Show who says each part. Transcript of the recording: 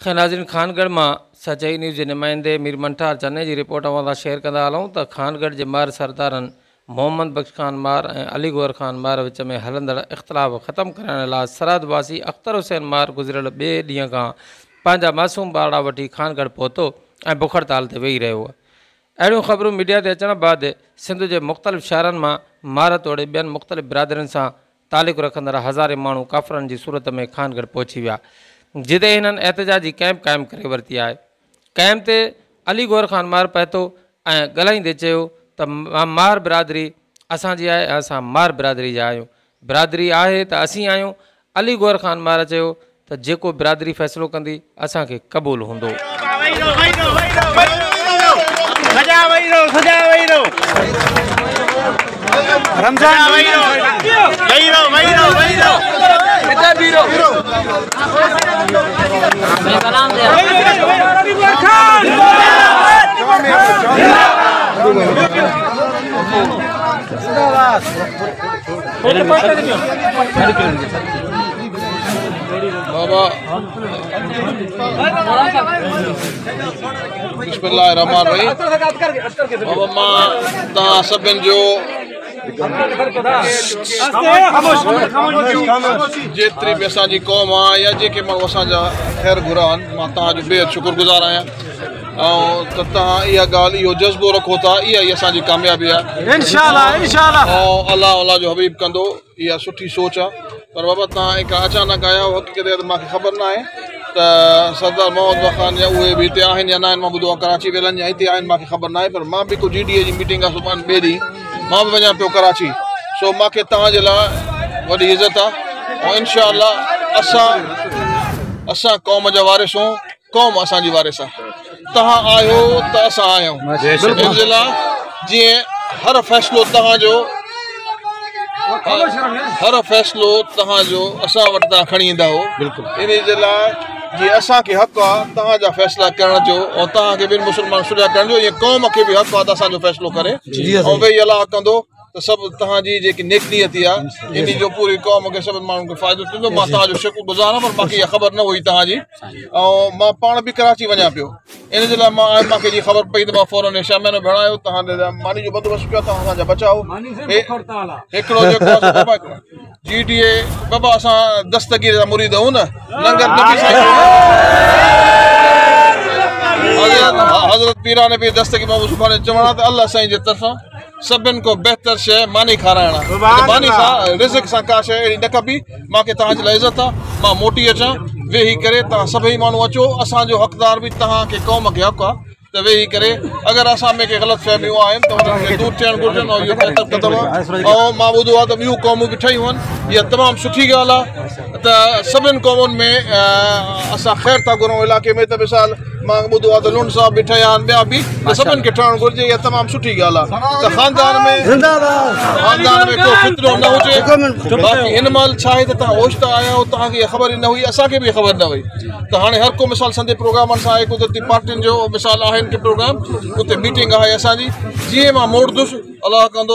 Speaker 1: خير ناظرين خانڳڙهه مان سچائي نيوز جي نمائندي مير منٺار چني جي رپورٽ اوهان سان شيئر ڪندا هلون ته خانڳڙهه جي مهر سردارن محمد بخش خان مهر ۽ علي گوهر خان مهر وچ ۾ هلندڙ اختلاف ختم ڪرائڻ لاء سرحد واسي اختر حسين مهر گذريل ٻئي ڏينهن کان پنهنجا معصوم ٻارڙا وٺي خانڳڙهه پهتو ۽ بک هڙتال تي ويهي رهيو. اهڙيون خبرون ميڊيا تي اچڻ بعد سنڌ جي مختلف شهرن مان مهر توڙي ٻين مختلف برادرين سان تعلق رکندڙ هزارين ماڻهو قافلن جي صورت ۾ خانڳڙهه پهچي ويا جتي هنن احتجاجي ڪئمپ قائم ڪري ورتي آهي. ڪئمپ تي علي گوهر خان مهر پهتو ۽ ڳالهائيندي چيو ته مهر برادري اسان جي آهي ۽ اسان مهر برادري جا آهيون، برادري آهي ته اسين آهيون، علي گوهر خان مهر چيو ته جيڪو برادري فيصلو ڪندي اسان کي قبول هوندو.
Speaker 2: بابا بسم الله الرحمن الرحيم بابا مان توهان سڀن جو جيتري به اسان جي قوم آ يا جيڪي ماڻهو اسان جا خير گهرا آهن مان توهان جو بيحد شڪر گذار آهيان ۽ ته توهان اها ڳالهه اهو جذبو رکو ٿا اها ئي اسان جي ڪاميابي آهي
Speaker 3: انشاءالله انشاءالله
Speaker 2: ۽ الله الله جو حبيب ڪندو اها سٺي سوچ آ پر بابا توهان هڪ اچانڪ آيا آهيو حقيقت اها ته مانکي خبر نه آهي ته سردار محمد بخش خان جا اهي به هتي آهن يا نه آهن مان ٻڌو آهي ڪراچي ويل آهن يا هتي آهن مانکي خبر نه آهي پر مان به هڪ جي ڊي اي جي ميٽنگ آهي سڀاڻي ٻئي ڏينهن مان به وڃان پيو ڪراچي سو مانکي توهان جي لاء وڏي عزت آ ۽ انشاء الله اسان اسان قوم جا وارث هون قوم اسان جي وارث آ توهان آهيو ته اسان آهيون ان جي لاء جيئن هر فيصلو توهان جو هر فيصلو توهان جو اسان وٽ توهان کڻي ايندا هو
Speaker 3: بلڪل
Speaker 2: ان جي لاء جيئن اسان کي حق آ توهان جا فيصلا ڪرڻ جو ۽ توهان کي ٻن مسلمان سڏيا ڪرڻ جو ائين قوم کي به حق آ ته اسان جو فيصلو ڪري ۽ ويهي الله ڪندو ته سڀ توهان جي جيڪي نيڪ نيتي آ انهي جو پوري قوم کي سڀن ماڻهن کي فائدو ٿيندو مان توهان جو شڪر گذار آهيان پر مانکي اها خبر نه هئي توهان جي ۽ مان پاڻ به ڪراچي وڃان پيو ان جي لاء مان آيم مانکي جي خبر پئي ته مان فورن شاميانو ڀيڻايو توهان جي ماني جو بندوبست ڪيو توهان اسان جا ٻچا آهو هڪڙو جيڪو آ سو بابا جي ڊي اي بابا اسان دستگير جا مريد آهيون نه لنگر نبي سائين حضرت پيران نبي دستگير محمد سبحانه چوڻ ته الله سائين جي طرفان سڀن کان بهتر شيء ماني کارائڻ آ ماني سان رزق سان ڪا شيء اهڙي نه کپي مان کي توهان جي لاء عزت آ مان موٽي اچان ويهي ڪري توهان سڀئي ماڻهو اچو اسان جو حقدار به توهان کي قوم کي حق آ ته ويهي ڪري اگر اسان ۾ ڪي غلط فهميون آهن ته انهن کي دور ٿيڻ گهرجن ۽ اهو بهتر قدم آ ۽ مان ٻڌو آ ته ٻيون قومون به ٺهيون آهن اها تمام سٺي ڳالهه آ ته سڀن قومن ۾ اسان خير ٿا گهرون علائقي ۾ ته مثال مان ٻڌو آهي ته لنڊ صاحب به ٺهيا آهن ٻيا به ته سڀن کي ٺهڻ گهرجي اها تمام سٺي ڳالهه آهي ته خاندان ۾ خاندان ۾ ڪو فتنو نه هجي باقي هن مهل ڇا آهي ته توهان اوچتا آيا آهيو توهان کي اها خبر ئي نه هئي اسان کي به خبر نه هئي ته هاڻي هر ڪو مثال سندي پروگرامن سان آهي قدرتي پارٽين جو مثال آهن ڪي پروگرام اتي ميٽنگ آهي اسان جي جيئن مان موٽندس الله ڪندو.